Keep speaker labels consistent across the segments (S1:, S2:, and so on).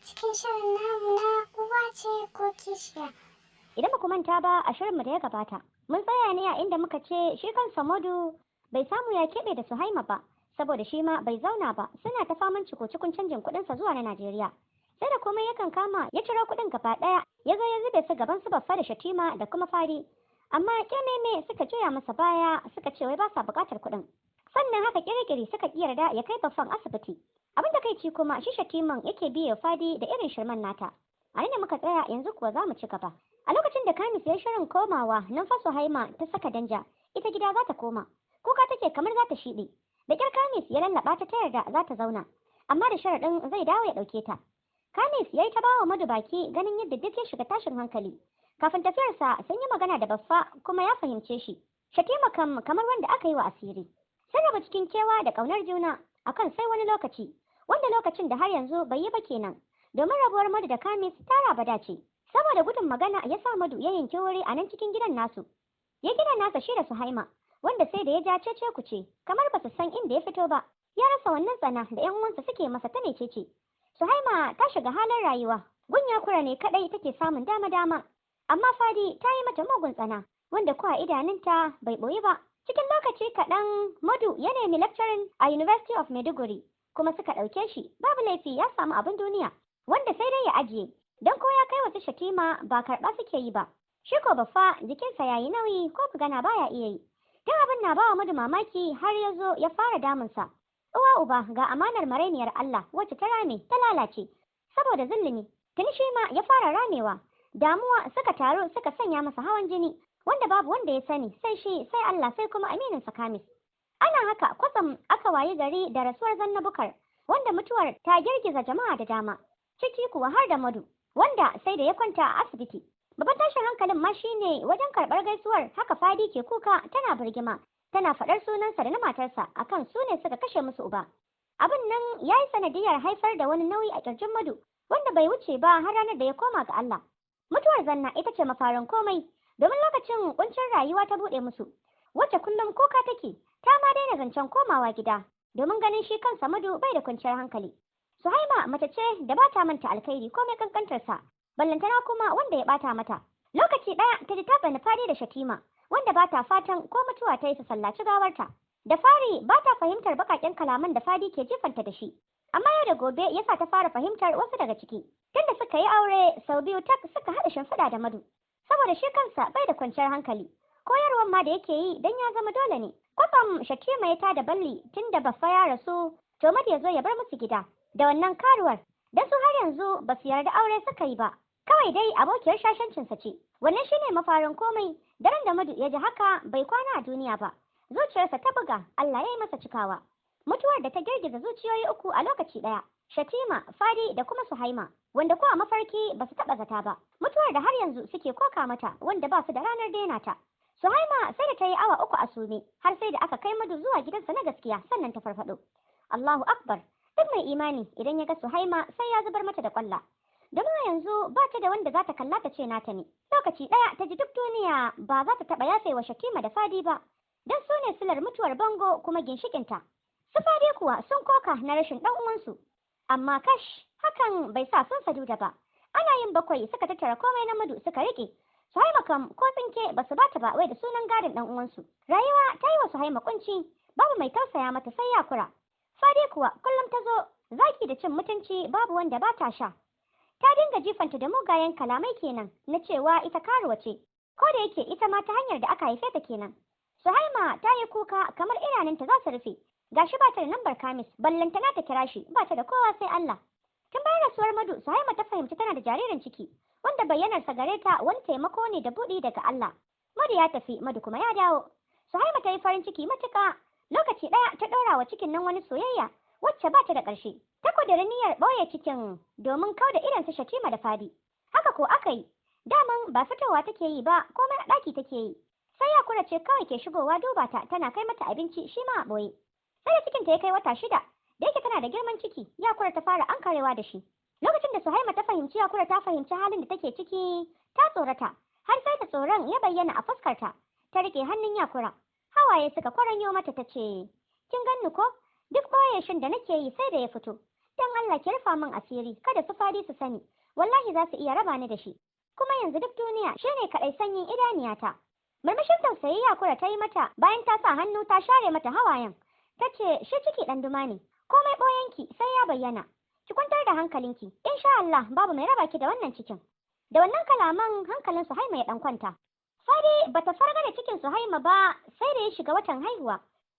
S1: Cikin shirin namu na Uwa Ce ko Kishiya.
S2: Idan ba ku manta ba, a shirinmu da ya gabata, mun tsaya ne a inda muka ce shi kansa Modu bai samu ya keɓe da Suhaima ba, saboda shi ma bai zauna ba, suna ta faman ciko-cikon canjin kuɗinsa zuwa na Najeriya. Sai da komai yakan kama ya ciro kuɗin gaba ɗaya, ya zo ya zube su gaban su Baffa da Shatima da kuma Fari. Amma ƙememe suka juya masa baya, suka ce wai ba sa buƙatar kuɗin. Sannan haka kirkiri suka ƙi yarda ya kai Baffan asibiti. Abin da kai ci kuma shi Shatiman yake biye Fadi da irin shirman nata. A inda muka tsaya yanzu kuwa za mu ci gaba. A lokacin da Kamis ya shirin komawa, nan fa Suhaima ta saka danja, ita gida za ta koma. Kuka take kamar za ta shiɗe. Da ƙyar Kamis ya lallaɓa ta ta yarda za ta zauna, amma da sharaɗin zai dawo ya ɗauke ta. Kamis ya yi ta bawa Madu baki ganin yadda duk ya shiga tashin hankali. Kafin tafiyarsa sun yi magana da Baffa kuma ya fahimce shi. Shatima kam kamar wanda aka yi wa asiri. Sun rabu cikin kewa da ƙaunar juna akan sai wani lokaci, wanda lokacin da har yanzu bai yi ba kenan. Domin rabuwar Madu da Kamis ta rabada ce. Saboda gudun magana ya sa Madu ya yanki wuri a nan cikin gidan nasu. Ya gina nasa shi da Suhaima, wanda sai da ya ja cece kuce, kamar ba su san inda ya fito ba. Ya rasa wannan tsana da 'yan uwansa suke masa ta mecece. Suhaima ta shiga halin rayuwa, gunya kura ne kadai take samun dama-dama. Amma Fadi ta yi mata mugun tsana, wanda ko a idanunta bai boyi ba. Cikin lokaci kaɗan Madu ya nemi lecturing a University of Maiduguri, kuma suka ɗauke shi, babu laifi ya samu abin duniya, wanda sai dai ya ajiye, don ko ya kai wasu Shatima ba karɓa suke yi ba. Shi ko Baffa jikinsa yayi nauyi, ko magana baya iya yi. Tun abin na bawa Madu mamaki har ya zo ya fara damunsa. Uwa uba ga amanar marainiyar Allah wacce ta rame ta lalace saboda zulumi. Tuni shi ma ya fara ramewa. Damuwa suka taru suka sanya masa hawan jini, wanda babu wanda ya sani sai shi, sai Allah, sai kuma aminin sa Kamis. Ana haka kwatsam aka wayi gari da rasuwar Zanna Bukar, wanda mutuwar ta girgiza jama'a da dama, ciki kuwa har da Madu, wanda sai da ya kwanta a asibiti. Babban tashin hankalin ma shine wajen karɓar gaisuwar haka Fadi ke kuka tana birgima, tana faɗar sunansa da na matarsa akan su ne suka kashe musu uba. Abin nan ya yi sanadiyar haifar da wani nauyi a ƙirjin Madu, wanda bai wuce ba har ranar da ya koma ga Allah. Mutuwar Zanna ita ce mafarin komai, domin lokacin kuncin rayuwa ta buɗe musu, wacce kullum kuka take, ta ma daina zancen komawa gida, domin ganin shi kansa Madu bai da kwanciyar hankali. Suhaima mace ce da ba ta manta alkhairi komai kankantarsa, ballantana kuma wanda ya bata mata. Lokaci ɗaya ta ji ta tsani Fadi da Shatima, wanda ba ta fatan ko mutuwa ta yi su sallaci gawarta. Da fari ba ta fahimtar baƙaƙen kalaman da Fadi ke jifanta da shi, amma yau da gobe ya sa ta fara fahimtar wasu daga ciki. Tunda suka yi aure sau biyu tak suka haɗa shimfiɗa da Madu, saboda shi kansa bai da kwanciyar hankali. Koyarwar ma da yake yi dan ya zama dole ne. Kwatsam Shatima ya tada balli tunda Baffa ya rasu, to Madu ya zo ya bar musu gida da wannan karuwar, dan su har yanzu ba su yarda aure suka yi ba. Kawai dai abokiyar shashancinsa ce. Wannan shine mafarin komai. Daren da Madu ya ji haka bai kwana a duniya ba. Zuciyarsa ta buga, Allah ya yi masa cikawa. Mutuwar da ta girgiza zuciyoyi uku a lokaci ɗaya. Shatima, Fadi da kuma Suhaima, wanda ko a mafarki ba su taɓa zata ba. Mutuwar da har yanzu suke koka mata, wanda ba su da ranar daina ta. Suhaima sai da ta yi awa 3 a sume, har sai da aka kai Madu zuwa gidansa na gaskiya sannan ta farfaɗo. Allahu Akbar, duk mai imani idan ya ga Suhaima sai ya zubar mata da ƙwalla. Domin a yanzu ba ta da wanda za ta kalla ta ce nata ne. Lokaci ɗaya ta ji duk duniya ba za ta taɓa yafe wa Shatima da Fadi ba, don su ne silar mutuwar bango kuma ginshiƙinta. Su Fadi kuwa sun koka na rashin ɗan uwansu. Amma kash, hakan bai sa sun saduda ba. Ana yin 7 suka tattara komai na Madu suka riƙe. Suhaima kam ko tsinke ba su bata ba wai da sunan gadon ɗan uwansu. Rayuwa ta yi wa Suhaima kunci, babu mai tausaya mata sai Yakura. Fadi kuwa kullum ta zo zaki da cin mutunci babu wanda ba ta sha. Ta dinga jifanta da mugayen kalamai kenan na cewa ita karuwa ce, ko da yake ita ma ta hanyar da aka haife ta kenan. Suhaima ta yi kuka kamar idanunta za su rufe. Gashi ba ta da lambar Kamis, ballantana ta kira shi, ba ta da kowa sai Allah. Tun bayan rasuwar Madu, Suhaima ta fahimci tana da jaririn ciki, wanda bayyanarsa gare ta wani taimako ne da buɗi daga Allah. Madu ya tafi, Madu kuma ya dawo. Suhaima ta yi farin ciki matuƙa. Lokaci ɗaya ta ɗora wa cikin nan wani soyayya wacce ba ta da ƙarshe. Ta ƙudiri niyyar ɓoye cikin domin kau da irin su Shatima da Fadi. Haka ko aka yi. Daman ba fitowa take yi ba, komai a ɗaki take yi. Sai Yakura ce kawai ke shigowa duba ta, tana kai mata abinci shi ma a ɓoye. Sai da cikinta ya kai wata 6, da yake tana da girman ciki, Yakura ta fara ankarewa da shi. Lokacin da Suhaima ta fahimci Yakura ta fahimci halin da take ciki, ta tsorata, har sai da tsoron ya bayyana a fuskarta. Ta riƙe hannun Yakura. Hawaye suka kwaranyo mata ta ce, "Kin ganni ko? Duk ɓoye shin da nake yi sai da ya fito. Dan Allah ki rufa min asiri, kada su Fadi su sani, wallahi za su iya raba ni da shi. Kuma yanzu duk duniya shine kaɗai sanyin idaniyata. Murmushin tausayi Yakura ta yi mata bayan ta sa hannu ta share mata hawayen. Ta ce, shi ciki ɗan duma ne, komai ɓoyenki sai ya bayyana. Ki kwantar da hankalinki, insha Allah babu mai raba ki da wannan cikin. Da wannan kalaman hankalin Suhaima ya ɗan kwanta. Fadi bata farga da cikin Suhaima ba sai da ya shiga watan haihuwa.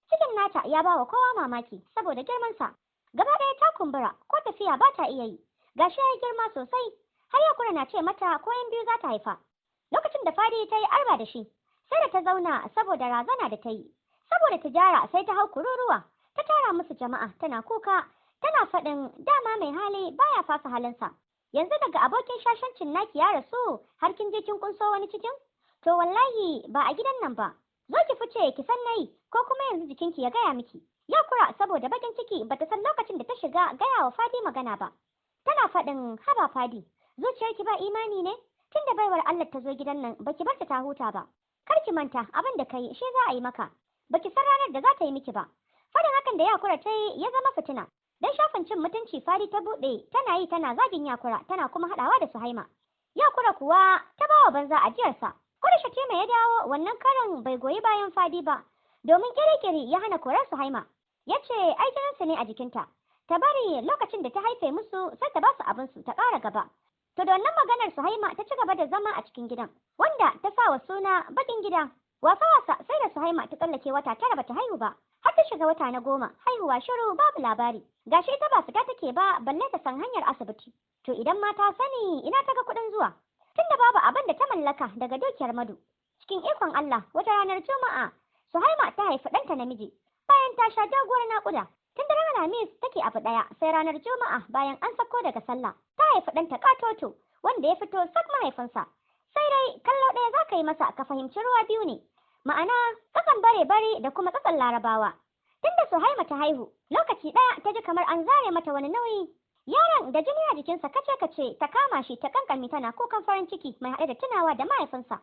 S2: Cikin nata ya bawa kowa mamaki saboda girmansa. Gaba ɗaya ta kumbura, ko tafiya ba ta iya yi. Gashi ya yi girma sosai, har Yakura na ce mata ko yan biyu za ta haifa. Lokacin da Fadi ta yi arba da shi, sai da ta zauna saboda razana da ta yi. Saboda tijara sai ta hau kururuwa, ta tara musu jama'a tana kuka, tana faɗin dama mai hali baya fasa halinsa. Yanzu daga abokin shashancin naki ya rasu har kin je kin kunso wani cikin? To wallahi ba a gidan nan ba. Zo ki fice ki san nayi ko kuma yanzu jikinki ya gaya miki. Yakura saboda bakin ciki bata san lokacin da ta shiga gaya wa Fadi magana ba. Tana faɗin haba Fadi, zuciyarki ba imani ne? Tunda baiwar Allah ta zo gidan nan baki bar ta huta ba. Kar ki manta abin da kai shi za a yi maka. Baki san ranar da za ta yi miki ba. Fadin hakan da Yakura ta yi ya zama fitina. Dan shafin cin mutunci Fadi ta buɗe tana yi tana zagin Yakura tana kuma haɗawa da Suhaima. Yakura kuwa ta bawa banza ajiyarsa. Ko da Shatima ya dawo wannan karon bai goyi bayan Fadi ba, domin kirikiri ya hana korar Suhaima. Ya ce ai jininsu ne a jikinta. Ta bari lokacin da ta haife musu sai ta ba su abinsu ta ƙara gaba. To da wannan maganar Suhaima ta ci gaba da zama a cikin gidan, wanda ta sa wa suna bakin gida. Wasa-wasa sai da Suhaima ta tsallake wata 9 bata haihu ba, har ta shiga wata na 10, haihuwa shiru babu labari. Gashi ita ba fita take ba balle ta san hanyar asibiti. To idan ma ta sani ina ta ga kuɗin zuwa? Tunda babu abin da ta mallaka daga dukiyar Madu. Cikin ikon Allah wata ranar Juma'a Suhaima ta haifi ɗanta namiji bayan ta sha doguwar naƙuda. Tun daren Alhamis take abu ɗaya sai ranar Juma'a bayan an sako daga sallah ta haifi ɗanta ƙatoto wanda ya fito sak mahaifinsa. Sai dai kallo ɗaya za ka yi masa ka fahimci ruwa biyu ne, ma'ana tsatson bare-bare da kuma tsatson Larabawa. Tunda Suhaima ta haihu lokaci ɗaya ta ji kamar an zare mata wani nauyi. Yaron da jini a jikinsa kace-kace ta kama shi ta kankami tana kukan farin ciki mai haɗe da tunawa da mahaifinsa.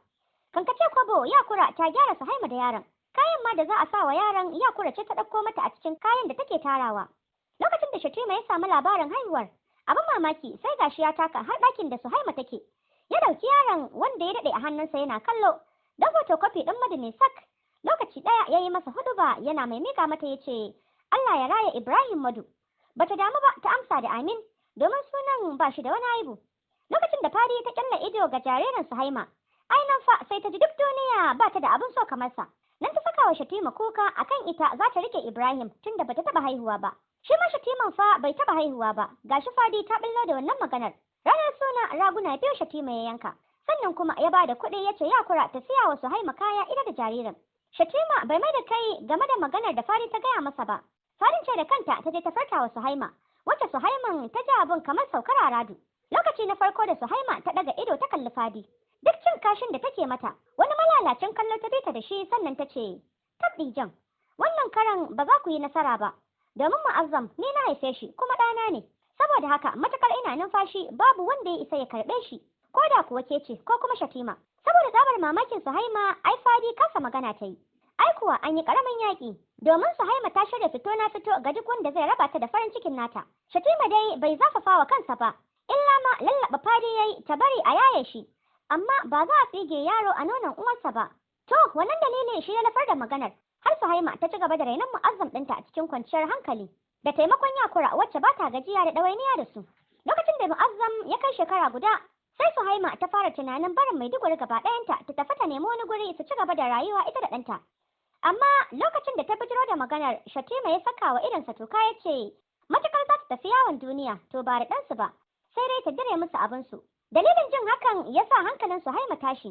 S2: Kankace kwabo Yakura ta gyara Suhaima da yaron. Kayan ma da za a sa wa yaron Yakura ce ta ɗauko mata a cikin kayan da take tarawa. Lokacin da Shatima ya samu labarin haihuwar, abin mamaki sai gashi ya taka har ɗakin da Suhaima take. Ya ɗauki yaron wanda ya daɗe a hannunsa yana kallo, don photocopy ɗin Madu ne sak. Lokaci ɗaya ya yi masa huɗuba yana mai miƙa mata ya ce, Allah ya raya Ibrahim Madu. Bata damu ba ta amsa da amin, domin sunan ba shi da wani aibu. Lokacin da Fadi ta kyalla ido ga jaririn Suhaima, ai nan fa sai ta ji duk duniya ba ta da abin so kamar sa. Nan ta saka wa Shatima kuka akan ita za ta rike Ibrahim tunda bata taba haihuwa ba. Shi ma Shatiman fa bai taba haihuwa ba, gashi Fadi ta billo da wannan maganar. Ranar suna raguna biyu Shatima ya yanka, sannan kuma ya bada kuɗi ya ce Yakura ta siya wa Suhaima kaya ita da jaririn. Shatima bai mai da kai game da maganar da Fadi ta gaya masa ba. Fadin ce da kanta ta je ta farta wa Suhaima, wacce Suhaiman ta ji abin kamar saukar aradu. Lokaci na farko da Suhaima ta daga ido ta kalli Fadi. Duk cin kashin da take mata, wani malalacin kallo ta bita da shi sannan ta ce, Tabɗi jan, wannan karan ba za ku yi nasara ba, domin Mu'azzam ni na haife shi kuma ɗana ne. Saboda haka matakar ina numfashi babu wanda ya isa ya karɓe shi, ko da kuwa ke ce ko kuma Shatima. Saboda tsabar mamakin Suhaima, ai Fadi kasa magana ta yi. Ai kuwa an yi ƙaramin yaƙi, domin Suhaima ta shirya fito na fito ga duk wanda zai raba ta da farin cikin nata. Shatima dai bai zafafa wa kansa ba, illa ma lallaɓa Fadi yayi ta bari a yaye shi, amma ba za a tsige yaro a nonon uwarsa ba. To wannan dalilin shi ya lafar da maganar, har Suhaima ta ci gaba da rainon Mu'azzam ɗinta a cikin kwanciyar hankali, da taimakon Yakura wacce ba ta gajiya da ɗawainiya da su. Lokacin da Mu'azzam ya kai shekara guda, sai Suhaima ta fara tunanin barin Maiduguri gaba ɗayanta ta tafi ta nemi wani guri su ci gaba da rayuwa ita da ɗanta. Amma lokacin da ta bijiro da maganar, Shatima ya saka wa idonsa toka ya ce, matukar za ta tafi yawon duniya to ba da ɗansu ba, sai dai ta dire musu abinsu. Dalilin jin hakan ya sa hankalin Suhaima tashi.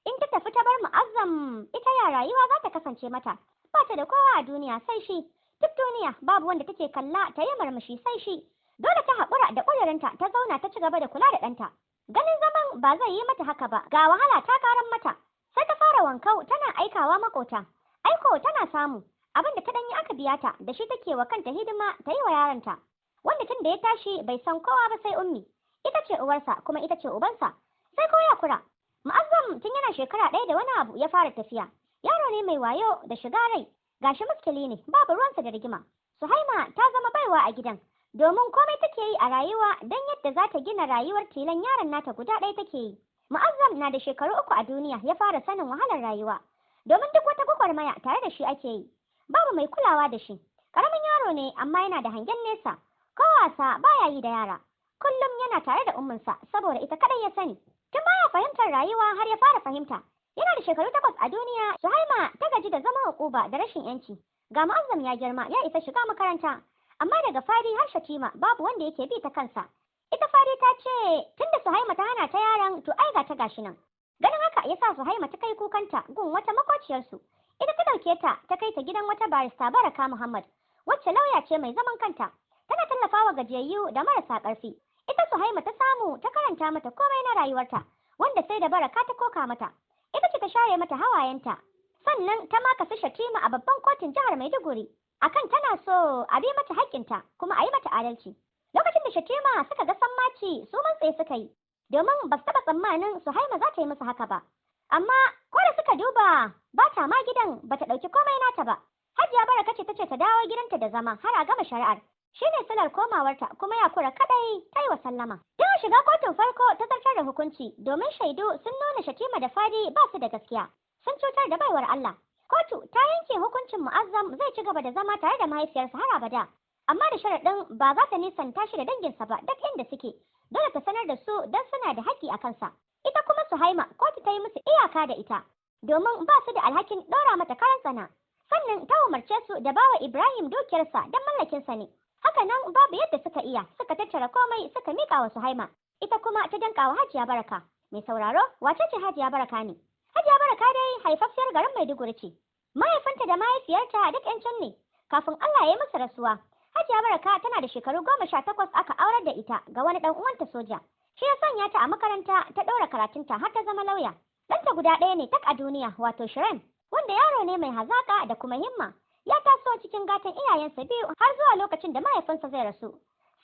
S2: In ta tafi ta bar Mu'azzam, ita ya rayuwa za ta kasance mata. Ba ta da kowa a duniya sai shi. Duk duniya babu wanda take kalla ta yi murmushi sai shi. Dole ta haƙura da ƙudurinta ta zauna ta ci gaba da kula da ɗanta. Ganin zaman ba zai yi mata haka ba, ga wahala ta karan mata. Sai ta fara wankau tana aikawa makota. Aiko tana samu, abin da ta ɗanyi aka biya ta, da shi take wa kanta hidima ta yi wa yaronta. Wanda tun da ya tashi bai san kowa ba sai Ummi. Ita ce uwarsa kuma ita ce ubansa. Sai ko ya kura. Mu'azzam tun yana shekara 1 da wani abu ya fara tafiya. Yaro ne mai wayo da shiga rai, gashi muskili ne, babu ruwansa da rigima. Suhaima ta zama baiwa a gidan, Domin komai take yi a rayuwa don yadda za ta gina rayuwar tilan yaron nata guda ɗaya take yi. Mu'azzam na da shekaru 3 a duniya ya fara sanin wahalar rayuwa. Domin duk wata gwagwarmaya tare da shi ake yi. Babu mai kulawa da shi. Ƙaramin yaro ne amma yana da hangen nesa. Ko wasa baya yi da yara. Kullum yana tare da umminsa saboda ita kaɗai ya sani. Tun baya fahimtar rayuwa har ya fara fahimta. Yana da shekaru 8 a duniya, Suhaima ta gaji da zama hukuba da rashin yanci. Ga Mu'azzam ya girma ya isa shiga makaranta, amma daga Fadi har Shatima babu wanda yake bi ta kansa. Ita Fadi ta ce tunda Suhaima ta hana ta yaron to ai ga ta gashi nan. Ganin haka ya sa Suhaima ta kai kukanta gun wata makociyarsu. Ita ta ɗauke ta ta kai ta gidan wata barista Baraka Muhammad, wacce lauya ce mai zaman kanta. Tana tallafawa gajiyayyu da marasa ƙarfi. Ita Suhaima ta samu ta karanta mata komai na rayuwarta, wanda sai da Baraka ta koka mata. Ita ce ta share mata hawayenta. Sannan ta maka su Shatima a babban kotun jihar Maiduguri akan tana so a bi mata haƙƙinta kuma a yi mata adalci. Lokacin da Shatima suka ga sammaci su mantse suka yi, domin ba su taɓa tsammanin Suhaima za ta yi musu haka ba. Amma ko da suka duba ba ta ma gidan ba ta ɗauki komai nata ba. Hajiya Baraka ce ta ce ta dawo gidanta da zama har a gama shari'ar. Shi ne silar komawarta kuma Yakura kaɗai ta yi wa sallama. Tana shiga kotun farko ta zartar da hukunci domin shaidu sun nuna Shatima da Fadi ba su da gaskiya. Sun cutar da baiwar Allah. Kotu ta yanke hukuncin Mu'azzam zai ci gaba da zama tare da mahaifiyarsa har abada. Amma da sharaɗin ba za ta nisanta shi da danginsa ba duk inda suke. Dole ta sanar da su don suna da haƙƙi a kansa. Ita kuma Suhaima kotu ta yi musu iyaka da ita domin ba su da alhakin ɗora mata karan tsana. Sannan ta umarce su da bawa Ibrahim dukiyarsa don mallakinsa ne. Haka nan babu yadda suka iya, suka tattara komai suka miƙa wa Suhaima. Ita kuma ta danƙa wa Hajiya Baraka. Mai sauraro, wace ce Hajiya Baraka ne? Hajiya Baraka dai haifaffiyar garin Maiduguri ce. Mahaifinta da mahaifiyarta duk 'yan can ne. Kafin Allah ya yi musu rasuwa, Hajiya Baraka tana da shekaru 18 aka aurar da ita ga wani ɗan uwanta soja. Shi ya sanya ta a makaranta ta ɗora karatunta har ta zama lauya. Ɗanta guda ɗaya ne tak a duniya, wato Shirin, wanda yaro ne mai hazaƙa da kuma himma. Ya taso cikin gatan iyayensa biyu har zuwa lokacin da mahaifinsa zai rasu.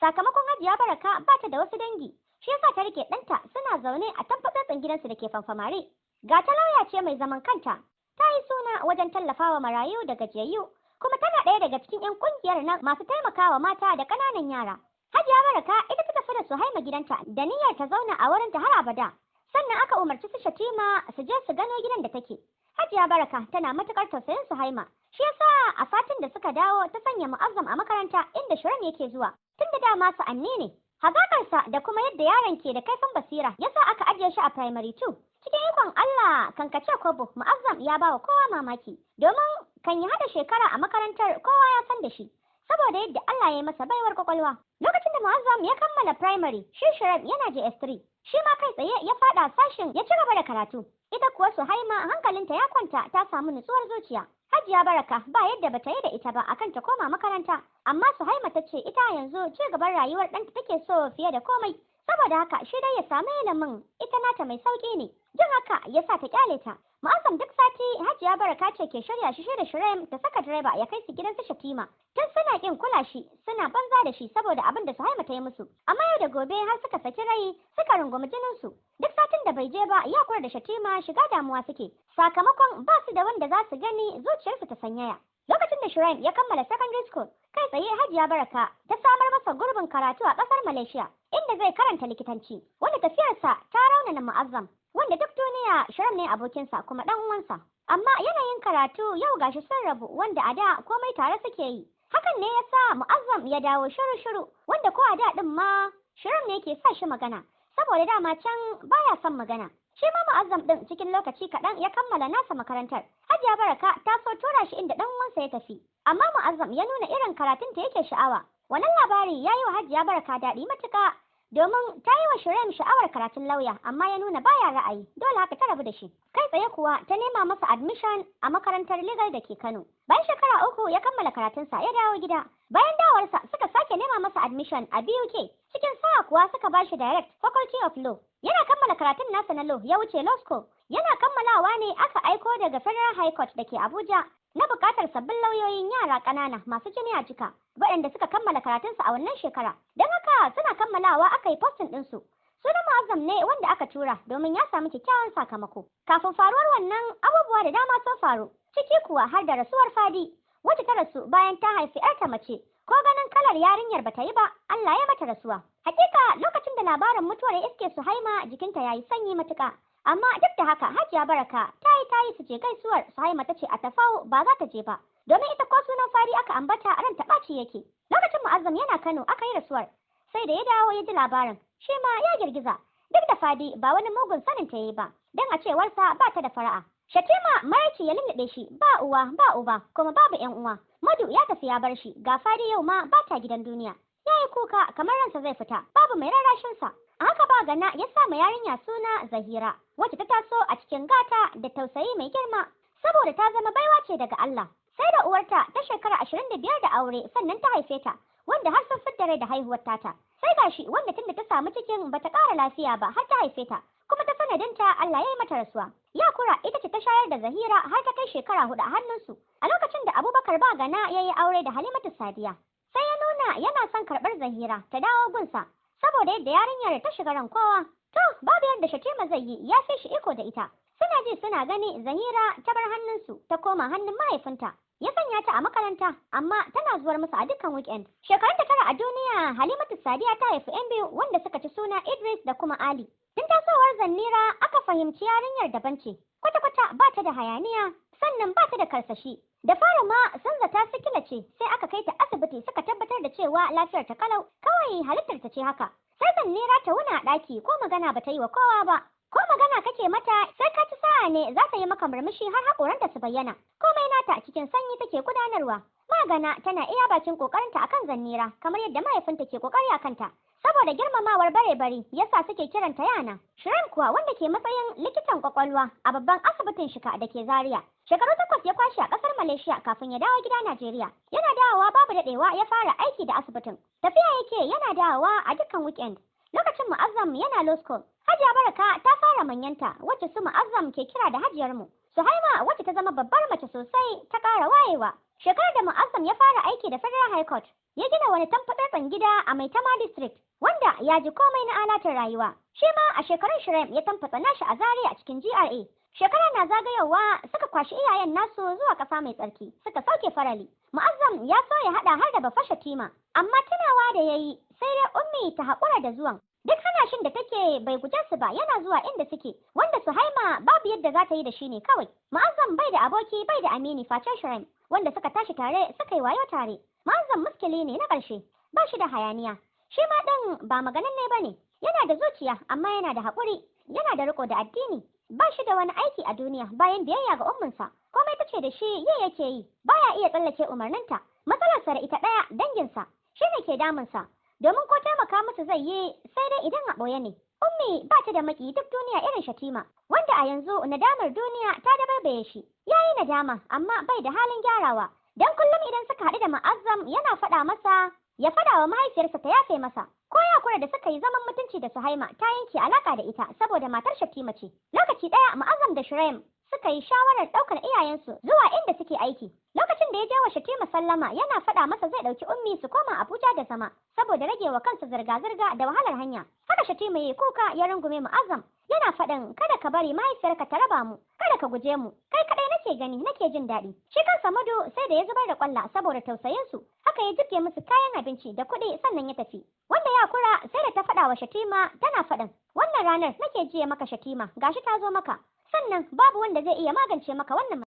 S2: Sakamakon Hajiya Baraka ba ta da wasu dangi, shi yasa ta rike ɗanta suna zaune a tabbatatsen gidansu da ke Fanfamare. Ga ta lauya ce mai zaman kanta, ta yi suna wajen tallafawa marayu da gajiyayyu, kuma tana ɗaya daga cikin 'yan ƙungiyar nan masu taimakawa mata da ƙananan yara. Hajiya Baraka ita ta tafi da Suhaima gidanta da niyyar ta zauna a wurinta har abada. Sannan aka umarci su Shatima su je su gano gidan da take. Hajiya Baraka tana matukar tausayin Suhaima. Shi yasa a satin da suka dawo ta sanya Mu'azzam a makaranta inda Shirin yake zuwa. Tunda dama su anne ne. Hazakarsa da kuma yadda yaron ke da kaifin basira yasa aka ajiye shi a primary 2. Cikin ikon Allah kankace kwabo Mu'azzam ya bawa kowa mamaki domin kan yi hada shekara a makarantar kowa ya san da shi. Saboda yadda Allah ya yi masa baiwar kwakwalwa. Lokacin da Mu'azzam ya kammala primary, shi Shirin yana JS3. Shi ma kai tsaye ya fada sashin ya ci gaba da karatu. Ita kuwa Suhaima hankalinta ya kwanta ta samu nutsuwar zuciya. Hajiya Baraka ba yadda bata yi da ita ba akan ta koma makaranta, amma Suhaima ta ce ita yanzu ci gaban rayuwar ɗanta take so fiye da komai. Saboda haka shi dai ya samu ilimin ita nata mai sauki ne. Jin haka ya sa ta kyale ta. Mu'azzam duk sati Hajiya Baraka ce ke shirya shi da Shirem ta saka direba ya kai su gidan su Shatima. Tun suna kin kula shi, suna banza da shi saboda abin da Suhaima ta yi musu. Amma yau da gobe har suka saki rai, suka rungumi jinin su. Duk satin da bai je ba, ya kura da Shatima shiga damuwa suke. Sakamakon ba su da wanda za su gani zuciyarsu ta sanyaya. Lokacin da Shirem ya kammala secondary school, kai tsaye Hajiya Baraka ta samar masa gurbin karatu a ƙasar Malaysia, inda zai karanta likitanci, wanda tafiyarsa ta raunana Mu'azzam, wanda duk duniya Shirin ne abokinsa kuma ɗan uwansa. Amma yanayin karatu yau gashi sun rabu wanda a da komai tare suke yi. Hakan ne ya sa Mu'azzam ya dawo shiru-shiru, wanda ko a da ɗin ma Shirin ne ke sa shi magana, saboda dama can baya son magana. Shi ma Mu'azzam ɗin cikin lokaci kaɗan ya kammala nasa makarantar. Hajiya Baraka ta so tura shi inda ɗan uwansa ya tafi, amma Mu'azzam ya nuna irin karatun ta yake sha'awa. Wannan labari ya yi wa Hajiya Baraka daɗi matuƙa, domin ta yi wa Shirem sha'awar karatun lauya, amma ya nuna baya ra'ayi, dole haka ta rabu da shi. Kai tsaye kuwa ta nema masa admission a makarantar legal da ke Kano. Bayan shekara 3 ya kammala karatunsa ya dawo gida. Bayan dawarsa suka sake nema masa admission a BUK. Cikin sa'a kuwa suka ba shi direct Faculty of Law. Yana kammala karatun nasa na law ya wuce law school. Yana kammalawa ne aka aiko daga Federal High Court da ke Abuja na buƙatar sabbin lauyoyin yara ƙanana masu jini a jika waɗanda suka kammala karatunsu a wannan shekara. Don haka suna kammalawa aka yi postin ɗinsu. Sunan Mu'azzam ne wanda aka tura domin ya samu kyakkyawan sakamako. Kafin faruwar wannan abubuwa da dama sun faru, ciki kuwa har da rasuwar Fadi, wacce ta rasu bayan ta haifi 'yarta mace, Ko ganin kalar yarinyar bata yi ba, Allah ya mata rasuwa. Hakika lokacin da labarin mutuwar ya iske Suhaima jikinta yayi sanyi matuƙa. Amma duk da haka Hajiya Baraka ta yi su je gaisuwar. Suhaima ta ce a tafau ba za ta je ba, domin ita ko sunan Fari aka ambata ran ta ɓaci yake. Lokacin Mu'azzam yana Kano aka yi rasuwar, sai da ya dawo ya ji labarin, shi ma ya girgiza. Duk da Fadi ba wani mugun sanin ta yi ba, don a cewarsa ba ta da fara'a. Shatima maraici ya lullube shi, ba uwa ba uba kuma babu ƴan uwa. Madu ya tafi ya bar shi, ga Fadi yau ma ba ta gidan duniya. Ya yi kuka kamar ransa zai fita, babu mai rarrashinsa. A haka ba gana ya sa ma yarinya suna Zahira, wacce ta taso a cikin gata da tausayi mai girma, saboda ta zama baiwa ce daga Allah. Sai da uwarta ta shekara 25 da aure sannan ta haife ta, wanda har sun fidda rai da haihuwar tata. Sai gashi wanda tunda ta samu cikin bata ƙara lafiya ba har ta haife ta, kuma ta sanadinta Allah ya yi mata rasuwa. Yakura ita ce ta shayar da Zahira har ta kai shekara 4 a hannunsu. A lokacin da Abubakar Bagana ya yi aure da Halimatu Sadiya, sai ya nuna yana son karɓar Zahira ta dawo gunsa, saboda yadda yarinyar ta shiga ran kowa. To, babu yadda Shatima zai yi, ya fi shi iko da ita. Suna ji suna gani Zahira ta bar hannunsu ta koma hannun mahaifinta. Ya sanya ta a makaranta, amma tana zuwar musu a dukkan weekend. Shekarun ta 9 a duniya, Halimatu Sadiya ta haifi 'yan biyu wanda suka ci suna Idris da kuma Ali. Tun tasowar Zannira aka fahimci yarinyar daban ce, kwata-kwata ba ta da hayaniya, sannan ba ta da karsashi. Da fara ma sun zata sikila ce, sai aka kai ta asibiti suka tabbatar da cewa lafiyar ta kalau, kawai halittar ta ce haka. Sai Zannira ta wuna a ɗaki ko magana ba ta yi wa kowa ba. Ko magana kake mata sai ka ci sa'a ne za ta yi maka murmushi har haƙoranta su bayyana. Komai nata cikin sanyi take gudanarwa. Magana tana iya bakin ƙoƙarinta akan Zannira kamar yadda mahaifinta ke ƙoƙari a kanta. Saboda girmamawar bare-bari yasa suke kiranta yana. Shirin kuwa wanda ke matsayin likitan kwakwalwa a babban asibitin Shika da ke Zaria. Shekaru 8 ya kwashe a ƙasar Malaysia kafin ya dawo gida Najeriya. Yana dawowa babu daɗewa ya fara aiki da asibitin. Tafiya yake yana dawowa a dukkan weekend. Lokacin Mu'azzam yana law school. Hajiya Baraka ta fara manyanta wacce su Mu'azzam ke kira da hajiyarmu. Suhaima wacce ta zama babbar mace sosai ta ƙara wayewa. Shekarar da Mu'azzam ya fara aiki da Federal High Court, ya gina wani tamfatsatsen gida a Maitama District, wanda ya ji komai na alatin rayuwa. Shi ma a shekarun Shirem ya tamfatsa nashi a Zaria a cikin GRA. Shekara na zagayowa suka kwashi iyayen nasu zuwa ƙasa mai tsarki, suka sauke farali. Mu'azzam ya so ya haɗa har da Baffa Shatima, amma tunawa da ya yi sai dai Ummi ta haƙura da zuwan. Duk hanashin da take bai guje su ba, yana zuwa inda suke, wanda Suhaima babu yadda za ta yi da shi ne kawai. Mu'azzam bai da aboki bai da amini face Shirem, wanda suka tashi tare suka yi wayo tare. Mu'azzam muskili ne na ƙarshe, ba shi da hayaniya. Shi ma ɗin ba magananne ba ne, yana da zuciya amma yana da haƙuri, yana da riƙo da addini. Ba shi da wani aiki a duniya bayan biyayya ga umminsa. Komai ta ce da shi yi yake yi, baya iya tsallake umarninta. Matsalarsa da ita ɗaya danginsa, shi ne ke damunsa. Domin ko taimaka musu zai yi sai dai idan a ɓoye ne. Ummi ba ta da maki duk duniya irin Shatima, wanda a yanzu nadamar duniya ta dabaibaye shi. Ya yi nadama amma bai da halin gyarawa. Dan kullum idan suka haɗu da Mu'azzam yana faɗa masa ya faɗa wa mahaifiyarsa ta yafe masa. Ko Yakura da suka yi zaman mutunci da Suhaima ta yanke alaka da ita saboda matar Shatima ce. Lokaci ɗaya Mu'azzam da Shuraim suka yi shawarar ɗaukar iyayensu zuwa inda suke aiki. Lokacin da ya je wa Shatima sallama yana faɗa masa zai ɗauki Ummi su koma Abuja da zama saboda rage wa kansa zirga-zirga da wahalar hanya. Haka Shatima ya yi kuka ya rungume Mu'azzam yana faɗin kada ka bari mahaifiyarka ta raba mu, kada ka guje mu, kai kaɗai nake gani nake jin daɗi. Shi kansa Madu sai da ya zubar da ƙwalla saboda tausayin su, haka ya jibge musu kayan abinci da kuɗi sannan ya tafi. Wanda ya kura sai da ta faɗa wa Shatima tana faɗin wannan ranar nake jiya maka Shatima, gashi ta zo maka. Sannan babu wanda zai iya magance maka wannan.